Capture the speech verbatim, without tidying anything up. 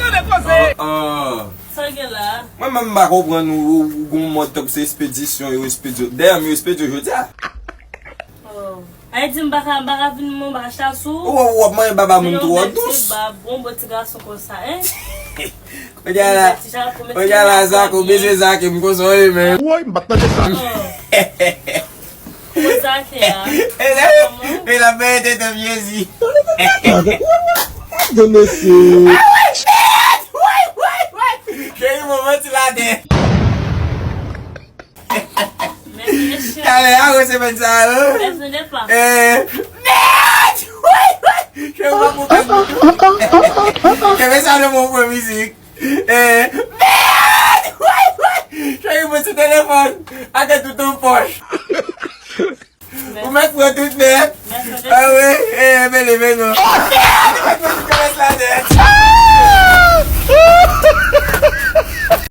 An, an. Sa gen la? Mwen menm m pa konprann ou, ou, ou gon mòd tankou se espedisyon yo espedye. Dayè m yo espedye jodi a. Oh. Ay di m baka, baka vin mwen baka chita sou. Ou, ou ap manje baba moun twò dous. Yon bèl ti bab, yon bon ti gason konsa, hein? Kounye a la, kounye a la, Zako, bezwen Zake, m konsa w ye, men. Woy, m pa t tande sa. Oh. Kòman Zake a? E la, e la, men tete m Jezi. Gade mesye. Woy, woy, woy. Cheri, mwen manti la de. Talè a, ou se fè sa, hein? Eh, mèd! Woy, woy! Cheve mwen pou fè. Cheve sa nan mwen pou mizik. Eh,